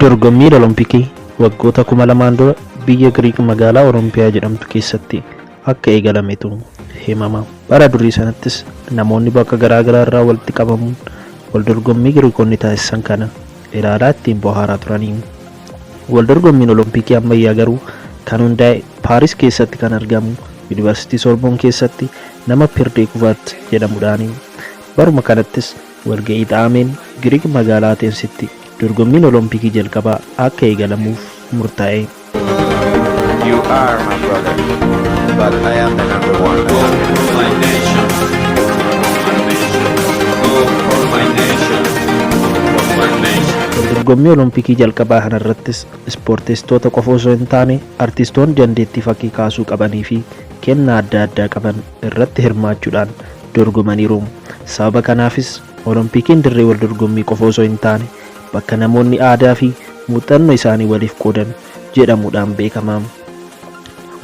Dorgommiin Olompikii waggoota 2000 dura biyya Giriik magaalaa Olompiyaa jedhamtu keessatti akka eegalametu himama. Bara durii sanattis namoonni bakka garaa garaa irraa walitti qabamuun waldorgommii Giriikonni taasisan kana ilaalaa ittiin bohaaraa turani. Waldorgommiin Olompikii ammayyaa garuu kan hundaa'e Paaris keessatti kan argamu Yuunivarsiitii Soorboon keessatti nama Pirdee Kuvaart jedhamudhaani. Baruma kanattis walga'ii taa'ameen Giriik magaalaa Ateensitti dorgommiin Olompikii jalqabaa akka eegalamuuf murtaa'e. You are my brother, but I am the number one. Go for my nation. For my nation. Go for my nation. For my nation. Waldorgommii Olompikii jalqabaa kanarrattis ispoorteessitoota qofa osoo hin taane artistoonni dandeettii fakkii kaasuu qabanii fi kennaa adda addaa qaban irratti hirmaachuudhaan dorgomaniiru. Sababa kanaafis Olompikiin dirree waldorgommii qofa osoo hin taane bakka namoonni aadaa fi muuxannoo isaanii waliif qoodan jedhamuudhaan beekama.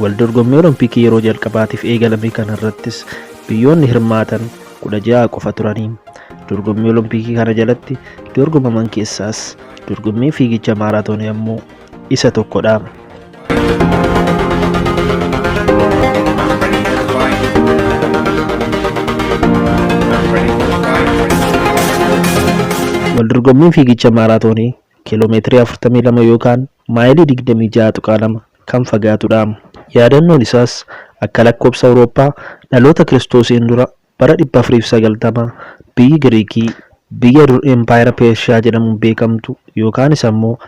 Waldorgommii Olompikii yeroo jalqabaatiif eegalame kanarrattis biyyoonni hirmaatan 16 qofa turani. Dorgommii Olompikii kana jalatti dorgomaman keessaas dorgommiin fiigicha maaraatoonii ammoo isa tokkodha. I'm ready to fight. I'm ready to fight. Waldorgommiin fiigicha maaraatoonii kiiloomeetirii 42 yookaan maayilii 26.2 kan fagaatudha. Yaadannoon isaas akka lakkoobsa Awurooppaa dhaloota Kiristoosiin dura bara 490 biyyi Giriikii biyya dur Empaayera Peershiyaa jedhamuun beekamtu yookaanis ammoo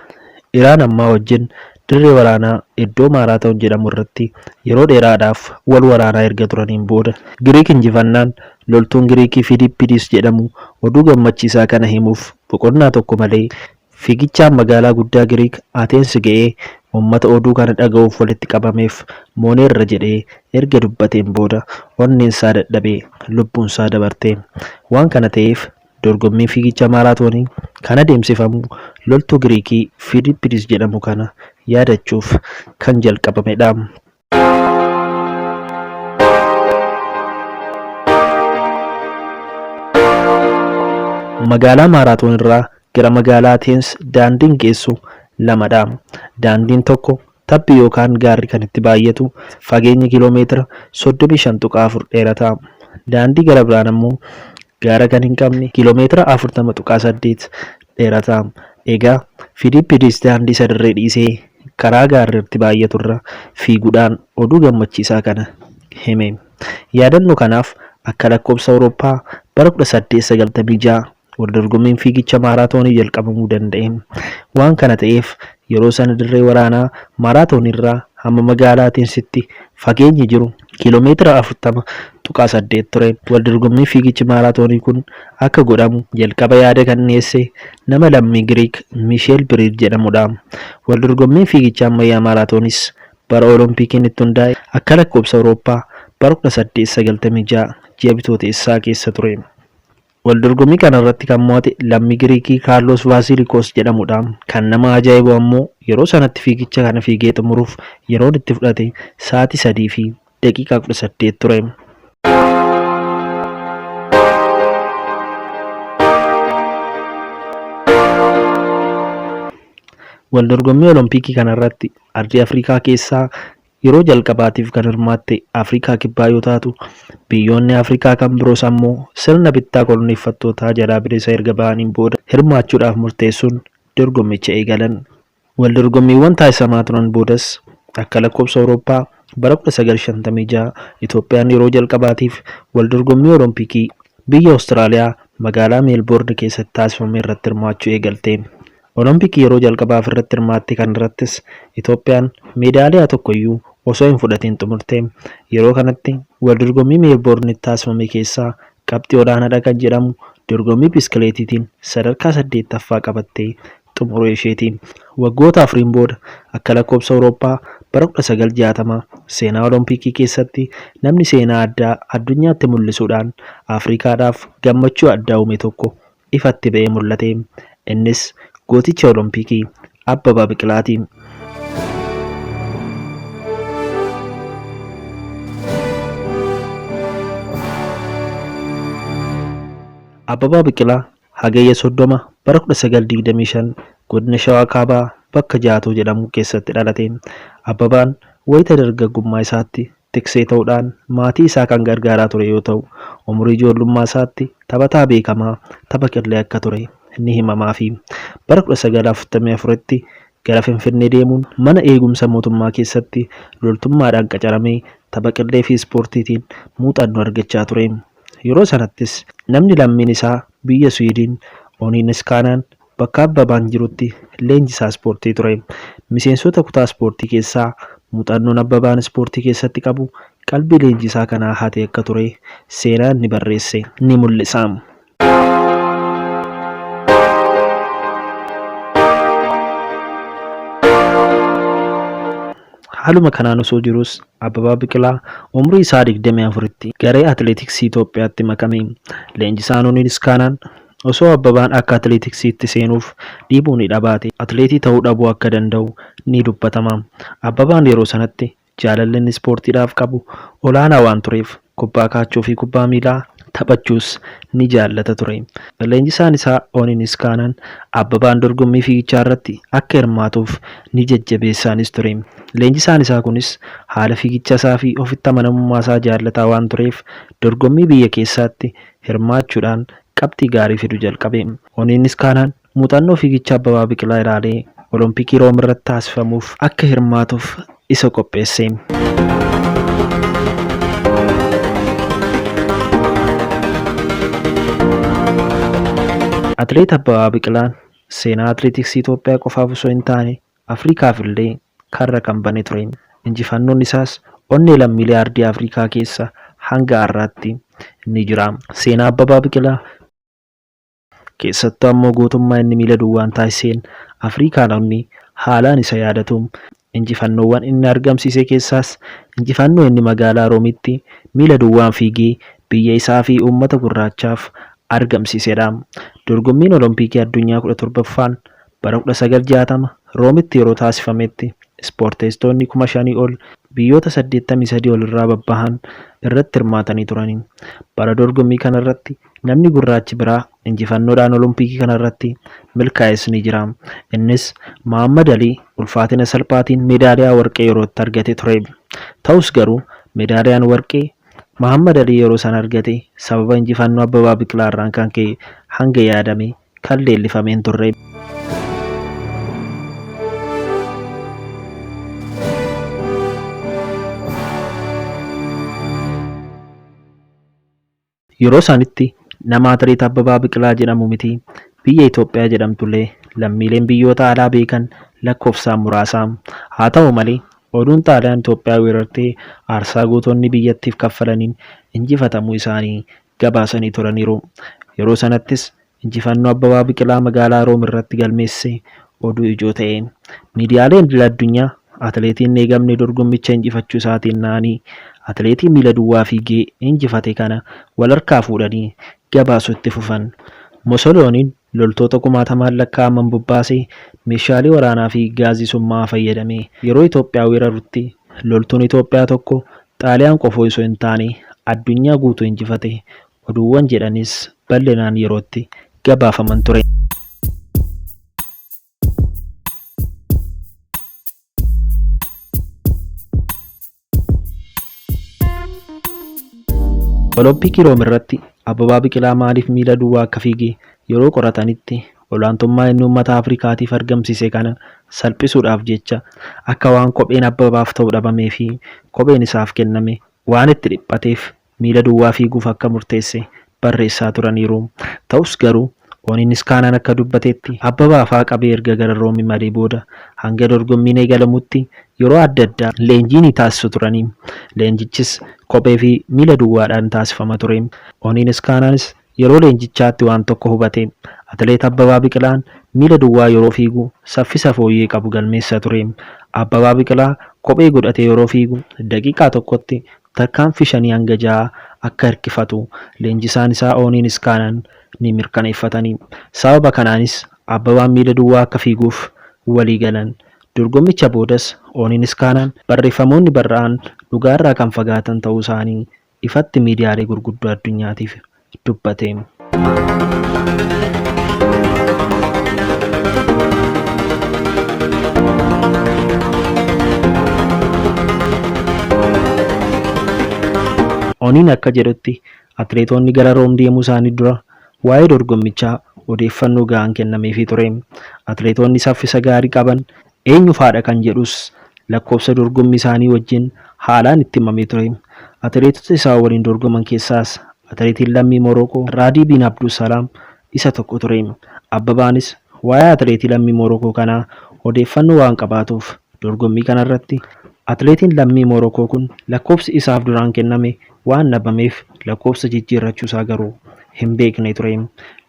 Iraan ammaa wajjin dirree waraanaa iddoo Maaraatoon jedhamu irratti yeroo dheeraadhaaf wal waraanaa erga turaniin booda Giriik injifannaan loltuun Giriikii Fiidippidiis jedhamu oduu gammachiisaa kana himuuf boqonnaa tokko malee fiigichaan magaalaa guddaa Giriik Ateensi ga'ee uummata oduu kana dhaga'uuf walitti qabameef mooneerra jedhee erga dubbateen booda onneensaa dadhabee lubbuunsaa dabarte. Waan kana ta'eef dorgommiin fiigicha maaraatoonii kan adeemsifamu loltuu Giriikii Fiidippidiis jedhamu kana yaadachuuf kan jalqabamedha. Magaalaa Maaraatoon irraa gara magaalaa Ateens daandiin geessu lamadha. Daandiin tokko tabbi yookaan gaarri kan itti baay'atu fageenyi kiiloomeetira 35.4 dheerata. Daandii gara biraan ammoo gaara kan hin qabne kiiloomeetira 40.8 dheerata. Egaa Fiidippidiis daandii isa dirree dhiisee karaa gaarri itti baay'aturra fiiguudhaan oduu gammachiisaa kana hime. Yaadannoo kanaaf akka lakkoobsa Awurooppaa bara 1896 waldorgommiin fiigicha maaraatoonii jalqabamuu danda'e. Waan kana ta'eef yeroo sana dirree waraanaa maaraatooniirraa hamma magaalaa Ateensitti fageenyi jiru kiiloomeetira 40.8 ture. Waldorgommii fiigichi maaraatoonii kun akka godhamu jalqaba yaada kan dhiyeesse nama lammii Giriik Miisheel Biriir jedhamudha. Waldorgommiin fiigicha ammayyaa maaraatoonis bara Olompikiin itti hundaa'e akka lakkoobsa Awurooppaa bara 1896 ji'a Bitooteessaa keessa ture. Waldorgommii kana irratti kan mo'ate lammii Giriikii Kaarloos Vaasiilikoos jedhamudha. Kan nama ajaa'ibu ammoo yeroo sanatti fiigicha kana fiigee xumuruuf yeroon itti fudhate sa'aatii 3:18 ture. Waldorgommii Olompikii kana irratti ardii Afrikaa keessaa Yeroo jalqabaatiif kan hirmaatte Afrikaa Kibbaa yoo taatu, biyyoonni Afrikaa kan biroos ammoo sirna bittaa koloneeffattootaa jalaa bilisa erga bahaniin booda hirmaachuudhaaf murteessuun dorgommicha eegalan. Waldorgommiiwwan taasisamaa turan boodas akka lakkoofsa Awurooppaa bara 1956 Itoophiyaan yeroo jalqabaatiif waldorgommii Olompikii biyya Awustiraaliyaa magaalaa Meelboorni keessatti taasifame irratti hirmaachuu eegalte. Olompikii yeroo jalqabaaf irratti hirmaatte kanarrattis Itoophiyaan meedaaliyaa tokkoyyuu osoo hin fudhatiin xumurte. Yeroo kanatti waldorgommii Meelboornitti taasifame keessaa qabxii olaanaadha kan jedhamu dorgommii biskileetiitiin sadarkaa 8ffaa qabattee xumuruu isheeti. Waggoota afuriin booda akka lakkoofsa Awurooppaa bara 1960 seenaa Olompikii keessatti namni seenaa addaa addunyaatti mul'isuudhaan Afrikaadhaaf gammachuu addaa uume tokko ifatti ba'ee mul'ate. Innis gooticha Olompikii Abbabaa Biqilaati. Abbabaa Biqilaa Hagayya 30 bara 1925 Godina Shawaa Kaabaa bakka Jaatoo jedhamu keessatti dhalate. Abbabaan wayita dargaggummaa isaatti tiksee ta'uudhaan maatii isaa kan gargaaraa ture yoo ta'u, umurii ijoollummaa isaatti taphataa beekamaa tapha qillee akka ture ni himamaafi. Bara 1944tti gara Finfinnee deemuun mana eegumsa mootummaa keessatti loltummaadhaan qacaramee tapha qillee fi ispoortiitiin muuxannoo argachaa ture. Yeroo sanattis namni lammiin isaa biyya Suwiidin Oonii Niskaanaan bakka Abbabaan jirutti leenjisaa ispoortii ture. Miseensota kutaa ispoortii keessaa muuxannoon Abbabaan ispoortii keessatti qabu qalbii leenjisaa kanaa hatee akka ture seenaan inni barreesse ni mul'isa. Haaluma kanaan osoo jiruus Abbabaa Biqilaa umrii isaa 24tti garee atileetiksii Itoophiyaatti makame. Leenjisaan Oonii Niskaanaan osoo Abbabaan akka atileetiksiitti seenuuf dhiibuu ni dhabaate atileetii ta'uu dhabuu akka danda'u ni dubbatama. Abbabaan yeroo sanatti jaalalli inni ispoortiidhaaf qabu olaanaa waan tureef kubbaa kaachoo fi kubbaa miilaa taphachuus ni jaallata ture. Leenjisaan isaa Oonii Niskaanaan Abbabaan dorgommii fiigichaa irratti akka hirmaatuuf ni jajjabeessaanis ture. Leenjisaan isaa kunis haala fiigicha isaa fi ofitti amanamummaa isaa jaallataa waan tureef dorgommii biyya keessaatti hirmaachuudhaan qabxii gaarii fidu jalqabe. Oonii Niskaanaan muuxannoo fiigicha Abbabaa Biqilaa ilaalee Olompikii Room irratti taasifamuuf akka hirmaatuuf isa qopheesse. Atileet Abbabaa Biqilaan seenaa atileetiksii Itoophiyaa qofaaf osoo hin taane Afrikaaf illee karra kan bane ture. Injifannoon isaas onnee lammiilee ardii Afrikaa keessa hanga har'aatti ni jira. Seenaa Abbabaa Biqilaa keessattuu ammoo gootummaa inni miila duwwaan taasiseen Afrikaanonni haalaan isa yaadatu. Injifannoowwan inni argamsiise keessaas injifannoo inni magaalaa Roomitti miila duwwaan fiigee biyya isaa fi uummata gurraachaaf argamsiisedha. Dorgommiin Olompikii addunyaa 17ffaan bara 1960 Roomitti yeroo taasifametti ispoorteessitoonni 5,000 ol biyyoota 83 ol irraa babbahan irratti hirmaatanii turani. Bara dorgommii kanarratti namni gurraachi biraa injifannoodhaan Olompikii kanarratti milkaa'es ni jira. Innis Mahaammad Alii ulfaatina salphaatiin meedaaliyaa warqee yeroo itti argate ture. Ta'us garuu meedaaliyaan warqee Mahaammad Alii yeroo sana argate sababa injifannoo Abbabaa Biqilaa irraan kan ka'e hanga yaadame kan leellifame hin turre. Yeroo sanitti nama Atileet Abbabaa Biqilaa jedhamu miti biyya Itoophiyaa jedhamtullee lammiileen biyyoota alaa beekan lakkoofsaan muraasa. Haa ta'u malee oduun Xaaliyaan Itoophiyaa weerartee aarsaa gootonni biyyattiif kaffalaniin injifatamuu isaanii gabaasanii turaniiru. Yeroo sanattis injifannoo Abbabaa Biqilaa magaalaa Room irratti galmeesse oduu ijoo ta'e. Miidiyaaleen idil addunyaa atileetiin hin eegamne dorgommicha injifachuu isaatiin na'anii atileetii miila duwwaa fiigee injifate kana wal harkaa fuudhanii gabaasuu itti fufan. Mosolooniin loltoota kumaatamaan lakkaa'aman bobbaasee meeshaalee waraanaa fi gaazii summaa'aa fayyadamee yeroo Itoophiyaa weerarutti loltuun Itoophiyaa tokko Xaaliyaan qofa osoo hin taane addunyaa guutuu injifate oduuwwan jedhanis bal'inaan yerootti gabaafaman ture. Olompikii Room irratti Abbabaa Biqilaa maaliif miila duwwaa akka fiige yeroo qoratanitti olaantummaa inni uummata Afrikaatiif argamsiise kana salphisuudhaaf jecha akka waan kopheen Abbabaaf ta'u dhabamee fi kopheen isaaf kenname waan itti dhiphateef miila duwwaa fiiguuf akka murteesse barreessaa turaniiru. Ta'us garuu Oonii Niskaanaan akka dubbatetti Abbabaa faa qabee erga gara Room imalee booda hanga dorgommiin eegalamutti yeroo adda addaa leenjii ni taasisu turani. Leenjichis kophee fi miila duwwaadhaan taasifama ture. Oonii Niskaanaanis yeroo leenjichaatti waan tokko hubate. Atileet Abbabaa Biqilaan miila duwwaa yeroo fiigu saffisa fooyyee qabu galmeessa ture. Abbabaa Biqilaa kophee godhatee yeroo fiigu daqiiqaa tokkotti tarkaanfii shanii hanga ja'aa akka hirkifatu leenjisaan isaa Oonii Niskaanaan ni mirkaneeffatani. Sababa kanaanis Abbabaan miila duwwaa akka fiiguuf walii galan. Dorgommicha boodas Oonii Niskaanaan barreeffamoonni barraa'an dhugaarraa kan fagaatan ta'uu isaanii ifatti miidiyaalee gurguddoo addunyaatiif dubbate. Oniin akka jedhutti atileetonni gara Room deemuu isaanii dura waa'ee dorgommichaa odeeffannoo gahaan kennameefii ture. Atileetonni saffisa gaarii qaban eenyu faadha kan jedhus lakkoofsa dorgommii isaanii wajjin haalaan itti himamee ture. Atileetota isaan waliin dorgoman keessaas atileetiin lammii Morookoo Raadii Biin Abdusalaam isa tokko ture. Abbabaanis waa'ee atileetii lammii Morookoo kanaa odeeffannoo waan qabaatuuf dorgommii kanarratti atileetiin lammii Morookoo kun lakkoofsi isaaf duraan kenname waan dhabameef lakkoofsa jijjiirrachuusaa garuu hin beekne ture.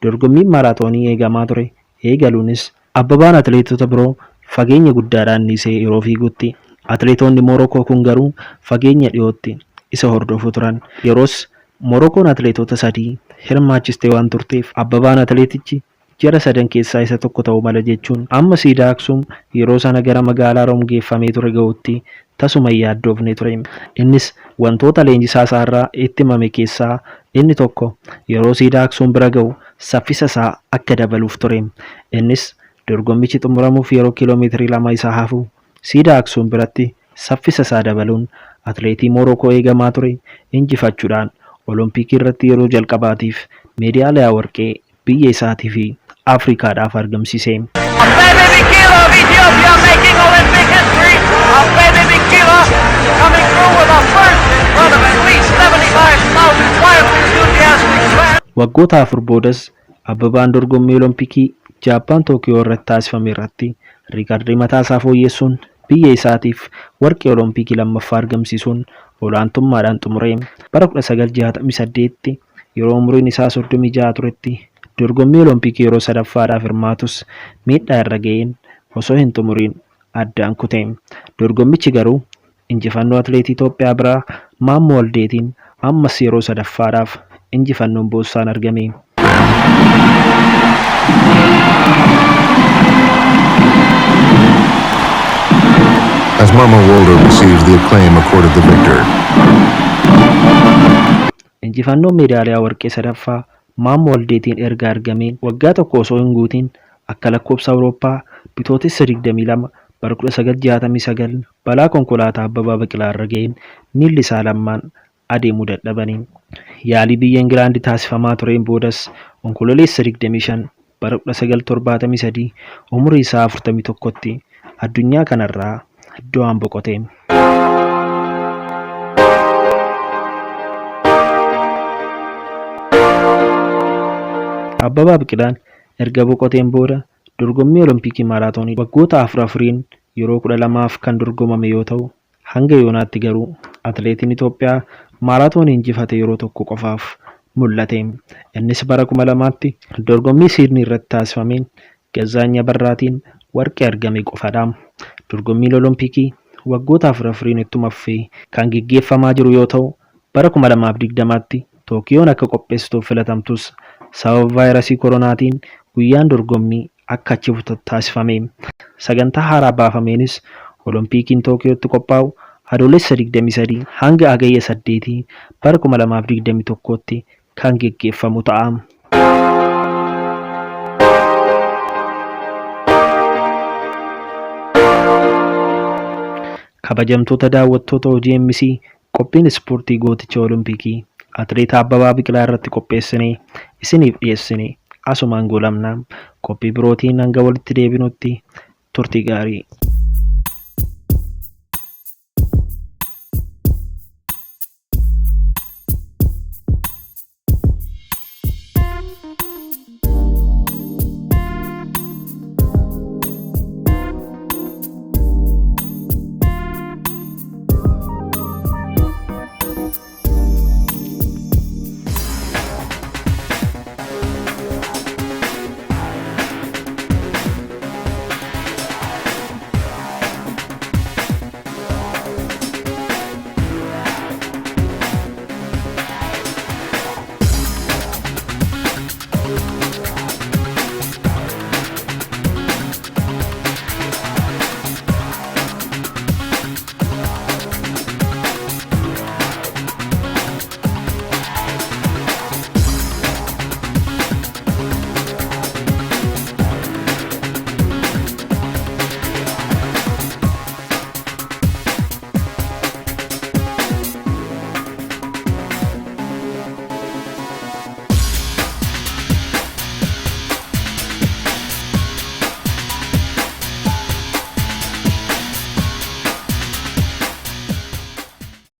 Dorgommiin maaraatoonii eegamaa ture eegaluunis Abbabaan atileetota biroo fageenya guddaadhaan dhiisee yeroo fiigutti atileetonni Morookoo kun garuu fageenya dhiyootti isa hordofu turan. Yeroos Morookoon atileetota sadii hirmaachistee waan turteef Abbabaan atileetichi jara sadan keessaa isa tokko ta'uu mala jechuun amma siidaa Aksuum yeroo sana gara magaalaa Room geeffamee ture ga'utti tasuma hin yaaddoofne ture. Innis wantoota leenjisaa isaarraa itti himame keessaa inni tokko yeroo siidaa Aksuum bira ga'u saffisa isaa akka dabaluuf ture. Innis dorgommichi xumuramuuf yeroo kiiloomeetirii 2 isa hafu siidaa Aksuum biratti saffisa isaa dabaluun atileetii Morookoo eegamaa ture injifachuudhaan Olompikii irratti yeroo jalqabaatiif meedaaliyaa warqee biyya isaatii fi Afrikaadhaaf argamsiise. Abebe Bikila of Ethiopia making Olympic history. Abebe Bikila coming through with a first in front of at least 75,000 wildly enthusiastic fans. Waggoota afur boodas Abbabaan dorgommii Olompikii Jaappaan Tookiyoo irratti taasifame irratti riikardii mataa isaa fooyyessuun biyya isaatiif warqee Olompikii lammaffaa argamsiisuun olaantummaadhaan xumure. Bara 1968tti yeroo umuriin isaa 36 turetti dorgommii Olompikii yeroo sadaffaadhaaf hirmaatus miidhaa irra ga'een osoo hin xumuriin addaan kute. Dorgommichi garuu injifannoo atileetii Itoophiyaa biraa Maammoo Waldeetiin ammas yeroo sadaffaadhaaf injifannoon boonsaan argame. As Mamo Wolde receives the acclaim accorded the victor. Injifannoon meedaaliyaa warqee sadaffaa Maammoo Waldeetiin erga argamee waggaa tokko osoo hin guutiin akka lakkoofsa Awurooppaa Bitootessa 22 bara 1969 balaa konkolaataa Abbabaa Biqilaa irra ga'een miilli isaa lammaan adeemuu dadhabani. Yaalii biyya Ingilaandi taasifamaa tureen boodas Onkololeessa 25 bara 1973 umurii isaa 41tti addunyaa kanarraa du'aan boqote. Abbabaa Biqilaan erga boqoteen booda dorgommii Olompikii maaraatoonii waggoota afur afuriin yeroo 12f kan dorgomame yoo ta'u, hanga yoonaatti garuu atileetiin Itoophiyaa maaraatoonii injifate yeroo tokko qofaaf mul'ate. Innis bara 2000tti dorgommii Siidnii irratti taasifameen Gazzaany Abarraatiin warqee argame qofadha. Dorgommiin Olompikii waggoota afur afuriin ittuma fufee kan geggeeffamaa jiru yoo ta'u, bara 2020tti Tookiyoon akka qopheessituuf filatamtus sababa vaayirasii koronaatiin guyyaan dorgommii akka achi butatu taasifame. Sagantaa haaraa baafameenis Olompikiin Tookiyootti qophaa'u Adoolessa 23 hanga Hagayya 8 bara 2021tti kan geggeeffamu ta'a. Kabajamtoota daawwattoota OGMC qophiin ispoortii gooticha Olompikii Atileet Abbabaa Biqilaa irratti qopheessine isiniif dhiyeessine asumaan goolabna. Qophii birootiin hanga walitti deebinutti turtii gaarii.